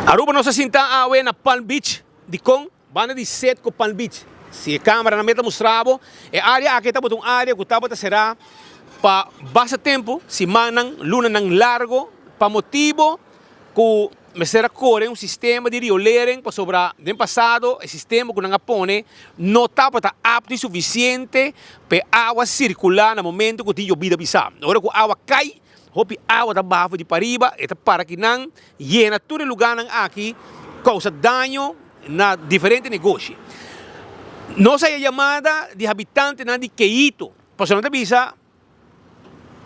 Aruba nos a sinta awe na Palm Beach. Dikon? Banda di Setco Palm Beach. Si e camera nan meta mustra bo, e area aki tabata un area cu tabata cera pa basta tempo, simannan, lunanan largo, pa motibo cu mester a core un sistema di riolering pasobra den pasado e sistema cu nan a pone no tabata apto y suficiente pa e awa circula na momento cu tin yobida bisa. Ora cu awa cay, hopi awa ta baha for di pariba, e ta para kinan, yena tur e lugarnan aki, causa daño na diferente negoshi. Nos a haya yamada di habitantenan di Keito pasobra nan ta bisa,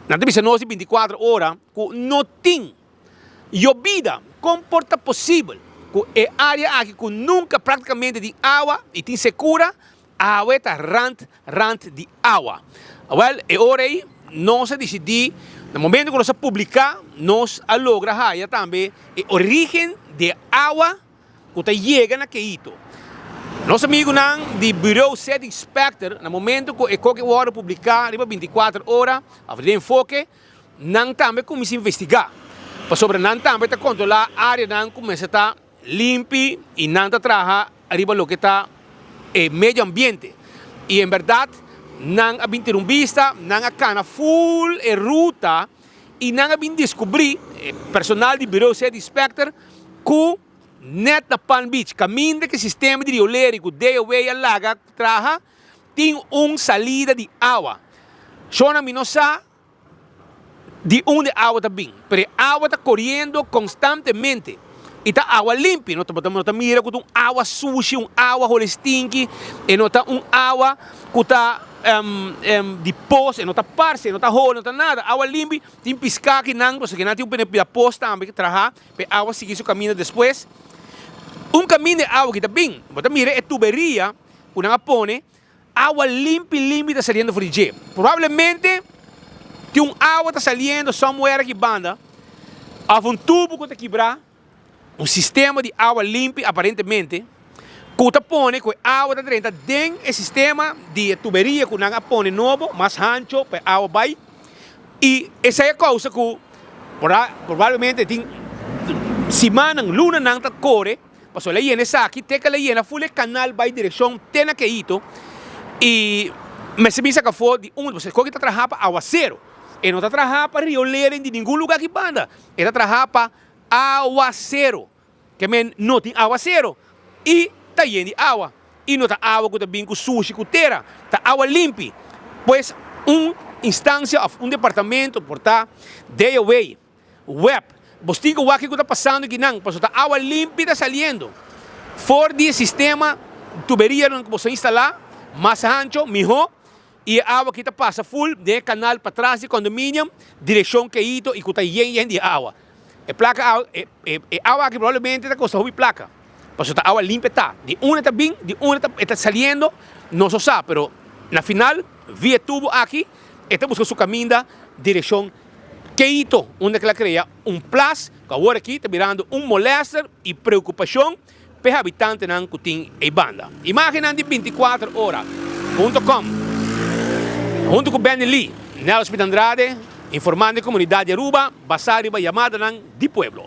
Nan ta bisa nos di binticuatro ora cu no tin yobida. Con por ta posibel cu e area aki cu nunca practicamente tin awa y tin secura, awe ta rand rand di awa? Awel, e ora ey nos a dicidi, na momento cu nos a publica, nos a logra haya tambe e origen di e awa ku ta yega na Keito. Nos amigunan di Bureau Set Inspector na momento ku e koki wòrdu publiká riba 24 ora òf den Enfoke, nan tambe kuminsá investigá pasobra nan tambe ta kontrolá áreanan ku mester ta limpi i nan ta traha riba loke ta e medio ambiente. I en bèrdat nan a bin tira un bista, nan a kana ful e ruta i nan a bin deskubrí, e personal di Bureau Set Inspector, ku net na Palm Beach, kaminda ku e sistema di rioleri ku DOW a laga traha, tin un salida di awa. Shona mi no sa di unda e awa ta bin, pero e awa ta koriendo konstantemente i ta awa limpi. No ta mira ku ta un awa sushi, un awa hole stinki, e no ta un awa ku ta di pos, e no ta parse, e no ta hole, no ta nada. Awa limpi, tin piská akinan, pasobra kinan tin un pida pos tambe traha. Pa e awa sigui su kaminda despues. Un kaminda e awa ki ta bin, bo ta mira e tuberia ku nan a pone, awa limpi limpi ta saliendo for di dje. Probablemente tin un awa ta saliendo somewhere aki banda òf un tubu ku ta kibrá, un sistema di awa limpi aparentemente ku ta pone ku e awa ta drenta den e sistema di e tuberia ku nan a pone nobo, mas hancho pa e awa bai. I esei a kousa ku probablemente tin simannan, lunanan ta kore pasobra el a yena esaki te ku el a yena ful e kanal bai direkshon te na Keito i mester bin saka afó di unda pasobra e koki ta traha pa awasero e no ta traha pa rioleren di ningun luga aki banda e ta traha pa awasero. Ke men no tin awasero i ta yen di awa. I no ta awa ku ta bin ku sushi ku tera, ta awa limpi. Pues un instansia òf un departamento por ta DOW, web, bos tin ku wak kiko ta pasando akinan pasobra ta awa limpi ta saliendo for di e sistema tuberianan ku bos a instalá, mas hancho mihó. I e awa ki ta pasa ful den e kanal patras di kondominium, direkshon Keito i ku ta yen yen di awa. E plaka awa, e e awa aki probablemente ta kosta hopi plaka, pasobra ta awa limpia ta. Di unda ta bin, di unda ta e ta saliendo, nos no sa, pero na final via e tubo aki e ta buska su kaminda direkshon Keito, unda ku el a krea un plas ku awor aki ta birando un molèster i preokupashon p'e habitantenan ku tin ei banda. Imágennan di 24 ora punto com huntu ku Benny Lee, Nelsmith Andrade, informando e komunidat di Aruba basá riba yamadanan di pueblo.